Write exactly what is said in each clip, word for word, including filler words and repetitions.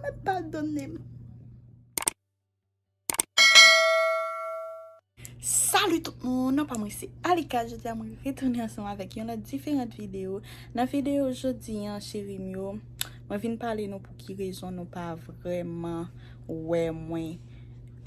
Mwen padone m. Salut tout moun, non pa mwen se Alika. Jodi a mwen retounen ansanm avèk yon lòt diferant videyo. Nan videyo jodi an, cheri m yo, mwen vin pale nou pou ki rezon nou pa vrèman wè mwen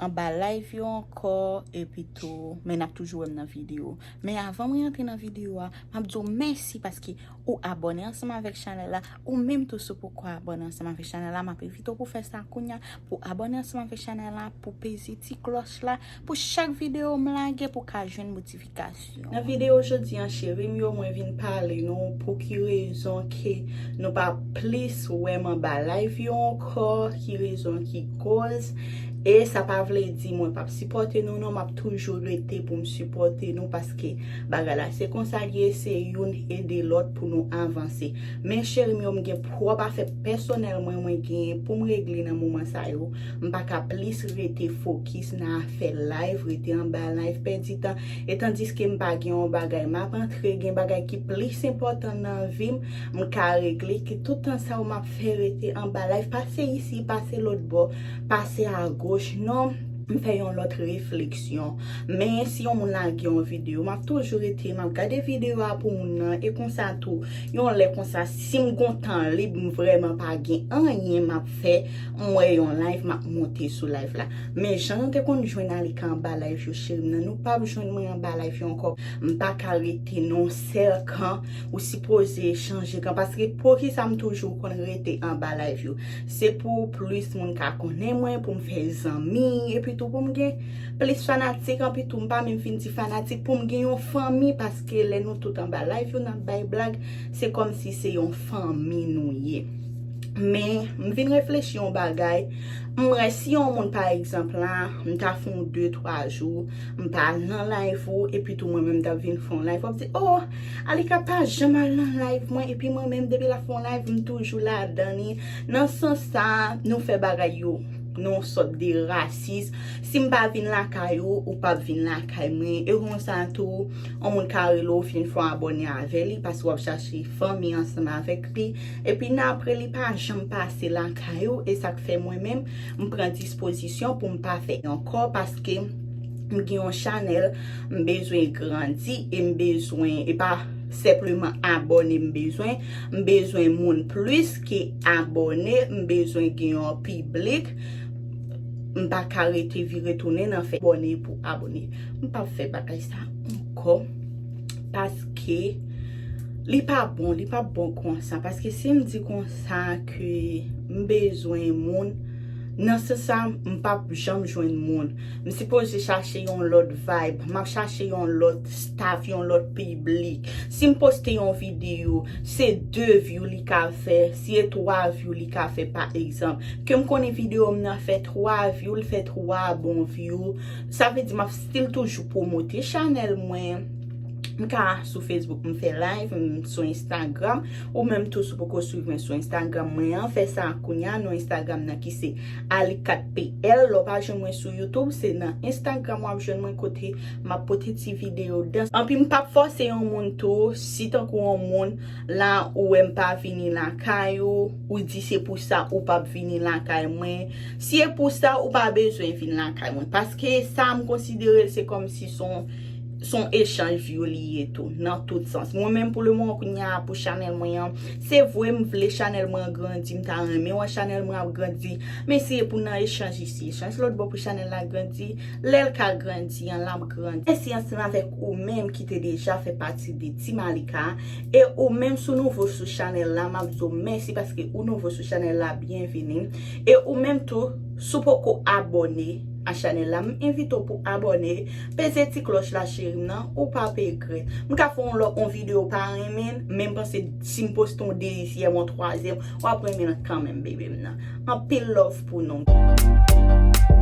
anba live yo ankò, epi tou, men n ap toujou wè m nan videyo. Men avan mwen antre nan videyo a, m ap di w mèsi paske ou abòne ansanm avèk chanèl la. Ou menm tou, si w poko abòne ansanm avèk chanèl la, m ap envite w pou fè sa kounya, pou abòne ansanm avèk chanèl la, pou peze ti klòch la, pou chak videyo m lage, pou ka jwenn notifikasyon. Nan videyo jodi an, cheri m yo, mwen vin pale nou pou ki rezon ke nou pa plis wè m anba live yo ankò, ki rezon ki koz. E sa pa vle di mwen p ap sipòte nou non, m ap toujou rete pou m sipòte nou paske bagay la se konsa l ye, se youn ede lòt pou nou avanse. Men cheri m yo, m gen pwòp afè pèsonèl mwen, mwen genyen pou m regle nan moman sa yo. M pa ka plis rete fokis nan afè live, rete anba live, pèdi tan. E tandiske m pa gen yon bagay m ap antre, gen bagay ki plis enpòtan nan vi m, m ka regle, ke tout tan sa yo m ap fè rete anba live, pase isi, pase lòt bò, pase agoch, non, m fè yon lòt refleksyon. Men si yon moun lage yon videyo, m ap toujou rete, m ap gade videyo a pou moun nan, e konsa tou, yon lè konsa, si m gon tan lib, m vrèman pa gen anyen m ap fè, m wè yon live, m ap monte sou live la. Men jan nou te konn jwenn Alika anba live yo, cheri m nan, nou p ap jwenn mwen anba live yo ankò. M pa ka rete nan yon sèl kan. Ou sipoze chanje kan, paske poukisa m toujou konn rete anba live yo? Se pou plis moun ka konnen mwen, pou m fè zanmi, epi tou pou m gen plis fanatik, anpi tou m pa menm fin di fanatik, pou m gen yon fanmi, paske lè nou tout anba live yo, n ap bay blag, se kòmsi se yon fanmi nou ye. Men, m vin reflechi yon bagay. M wè si yon moun, pa egzanp la, m ta fè yon de, twa jou, m pa al nan live ou, epi tou mwen menm m t ap vin fè yon live, w ap di, "Oh, Alika pa janm al nan live mwen," epi mwen menm, depi l ap fè yon live, m toujou ladan li. Nan sans sa, nou fè bagay yo nan yon sòt de rasis. Si m pa vin lakay ou, ou p ap vin lakay mwen. E konsa tou, yon moun ka rele w, fin fè w abòne avè li, paske w ap chache fanmi ansanm avèk li. Epi nan apre, li pa janm pase lakay ou. E sa k fè mwen menm, m pran dispozisyon pou m pa fè ankò, paske m gen yon chanèl, m bezwen grandi, e m bezwen, e pa senpleman abòne m bezwen, m bezwen moun plis ke abòne, m bezwen gen yon piblik. M pa ka rete vire tounen nan fè abòne pou abòne. M p ap fè bagay sa ankò, paske li pa bon, li p ap bon konsa. Paske si m di konsa ke m bezwen moun, nan sans sa, m p ap janm jwenn moun. M sipoze chache yon lòt vibe, m ap chache yon lòt staff, yon lòt piblik. Si m poste yon videyo, se de view li ka fè, si e twa view li ka fè, pa egzanp. Ke m konnen videyo m nan fè twa view, l fè twa bon view, sa vle di m ap still toujou pwomote chanèl mwen. M ka sou Facebook, m fè live, m sou Instagram, ou menm tou si w poko swiv mwen sou Instagram mwen an, fè sa kounya, non Instagram nan ki se Alikat P L. Lè w pa jwenn mwen sou YouTube, se nan Instagram w ap jwenn mwen kote m ap pote ti videyo dans. Anpi m p ap fòse yon moun tou, si tankou yon moun la ou wè m pa vini lakay ou, ou di se pou sa ou p ap vini lakay mwen. Si e pou sa ou pa bezwen vin lakay mwen. Paske sa m konsidere l se kòmsi se yon se yon echanj view li ye tou, nan tout sans. Mwen menm pou le moman kounye a pou chanèl mwen an, se vre m vle chanèl mwen an grandi, m ta renmen wè chanèl mwen ap grandi, men se pou nan echanj isi, echanj lòt bò pou chanèl la grandi, lè l ka grandi an, l ap grandi. Mèsi ansanm avèk ou menm ki te deja fè pati de Team Alika, e ou menm si w nouvo sou chanèl la, m ap di w mèsi paske ou nouvo sou chanèl la, byenvini. E ou menm tou, si w poko abòne a chanèl la, m envite w pou abòne, peze ti klòch la cheri m nan, ou p ap regrèt. M ka fè yon lòt yon videyo w pa renmen l, men m panse si m poste yon dezyèm, yon twazyèm, w ap renmen l kanmenm, bebe m nan. Anpil love pou nou.